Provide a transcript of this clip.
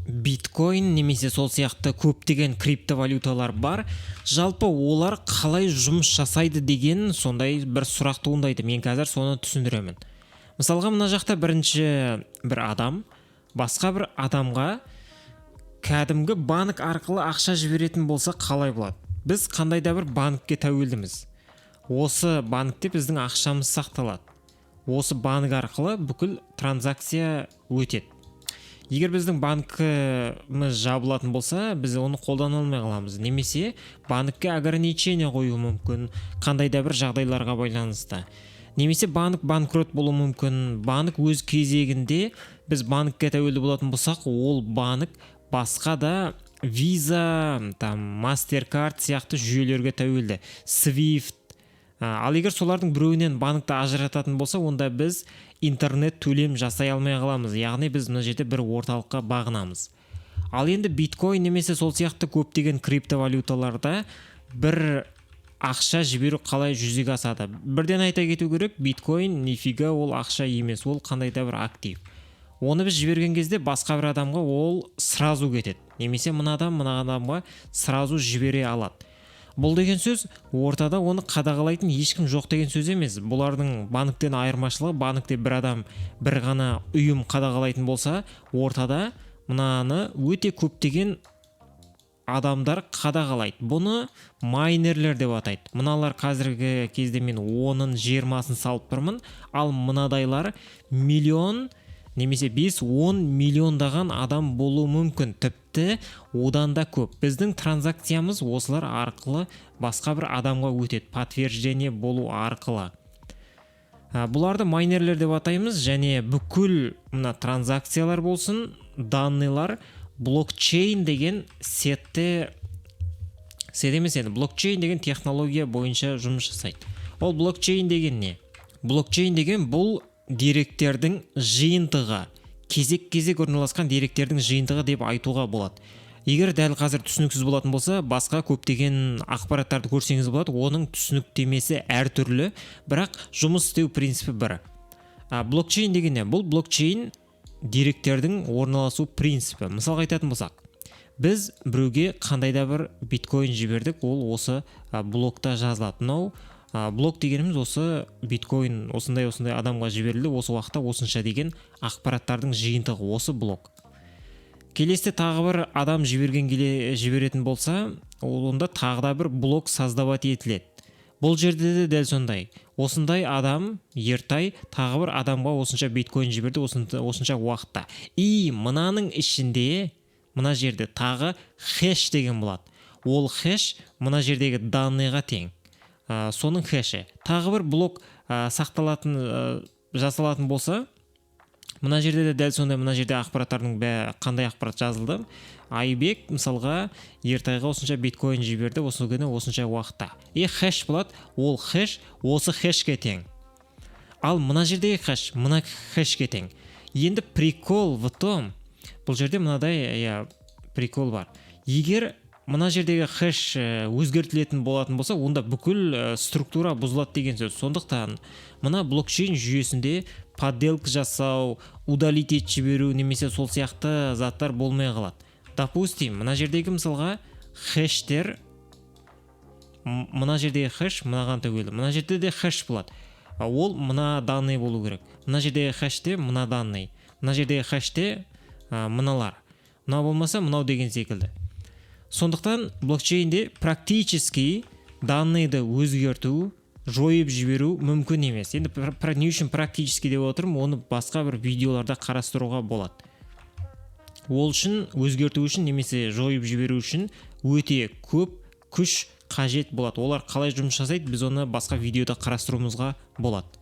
Биткоин немесе сол сияқты көптеген криптовалюталар бар. Жалпы олар қалай жұмыс жасайды деген сондай бір сұрақ туындайды. Мен қазір соны түсіндіремін. Мысалға, мына жақта бірінші бір адам басқа бір адамға кәдімгі банк арқылы ақша жіберетін болса, қалай болады? Біз қандай да бір банкке тәуелдіміз. Осы банкте біздің ақшамыз сақталады. Осы банк арқылы бүкіл транзакция өтеді. Егер біздің банкіміз жабылатын болса, біз оны қолдана алмай қаламыз немесе банкке ограничение қоюы мүмкін қандай да бір жағдайларға байланысты, немесе банк банкрот болуы мүмкін. Банк өз кезегінде, біз банкке тәуелді болатын болсақ, ол банк басқа да Виза, там, Мастеркард сияқты жүйелерге тәуелді, Свифт. Ал егер солардың біреуінен банкті ажырататын болса, онда біз интернет төлем жасай алмай қаламыз. Яғни біз мына жерде бір орталыққа бағынамыз. Ал енді биткоин немесе сол сияқты көптеген криптовалюталарда бір ақша жіберу қалай жүзеге асады? Бірден айта кету керек, биткоин нифига ол ақша емес, ол қандай да бір актив. Оны біз жіберген кезде басқа бір адамға ол сразу кетеді немесе мына адам мына адамға сразу жібере алады. Бұл деген сөз, ортада оны қадағалайтын ешкім жоқ деген сөз емес. Бұлардың банктен айырмашылығы, банкте бір адам, бір ғана ұйым қадағалайтын болса, ортада мынаны өте көптеген адамдар қадағалайды. Бұны майнерлер деп атайды. Мыналар қазіргі кезде мен 10-ын, 20-сын салып тұрмын, ал мынадайлар миллион немесе 5-10 миллиондаған адам болуы мүмкін, тіпті одан да көп. Біздің транзакциямыз осылар арқылы басқа бір адамға өтеді, подтверждение болу арқылы. Бұларды майнерлер деп атаймыз. Және бүкіл мына транзакциялар болсын, данныйлар блокчейн деген сетте, сет емес енді, блокчейн деген технология бойынша жұмыс жасайды. Ол блокчейн деген не? Блокчейн деген бұл деректердің жиынтығы, кезек кезек орналасқан деректердің жиынтығы деп айтуға болады. Егер дәл қазір түсініксіз болатын болса, басқа көптеген ақпараттарды көрсеңіз болады. Оның түсініктемесі әртүрлі, бірақ жұмыс істеу принципі бір. Блокчейн деген не? Бұл блокчейн деректердің орналасу принципі. Мысалға айтатын болсақ, біз біреуге қандай да бір биткоин жібердік, ол осы блокта жазылады. Мынау блок дегеніміз осы биткоин осындай осындай адамға жіберілді, осы уақытта, осынша деген ақпараттардың жиынтығы осы блок. Келесіде тағы бір адам жіберген келе жіберетін болса, ол онда тағы да бір блок создавать етіледі. Бұл жерде де дәл сондай: осындай адам, Ертай, тағы бір адамға осынша биткоин жіберді осынша уақытта. И мынаның ішінде, мына жерде тағы хэш деген болады. Ол хэш мына жердегі данныйға тең. Соның хэші. Тағы бір блок сақталатын, жасалатын болса, мына жерде де дәл сондай. Мына жерде ақпараттардың қандай ақпарат жазылды? Айбек, мысалға, Ертайға осынша биткоин жіберді осы күні, осынша уақытта. И хэш болады. Ол хэш осы хэшке тең, ал мына жердегі хэш мына хэшке тең. Енді прикол в том, бұл жерде мынадай, иә, прикол бар: егер мына жердегі хэш өзгертілетін болатын болса, онда бүкіл структура бұзылады деген сөз. Сондықтан мына блокчейн жүйесінде подделка жасау, удалить етіп жіберу немесе сол сияқты заттар болмай қалады. Допустим, мына жердегі, мысалға, хэштер, мына жердегі хэш мынаған тәуелді. Мына жерде де хэш болады. Ол мына данный болу керек. Мына жердегі хэште мына данный, мына жердегі хэште мыналар, мынау болмаса мынау деген секілді. Сондықтан блокчейнде практически данныйды өзгерту, жойып жіберу мүмкін емес. Енді не үшін практически деп отырмын, оны басқа бір видеоларда қарастыруға болады. Ол үшін, өзгерту үшін немесе жойып жіберу үшін өте көп күш қажет болады. Олар қалай жұмыс жасайды, біз оны басқа видеода қарастыруымызға болады.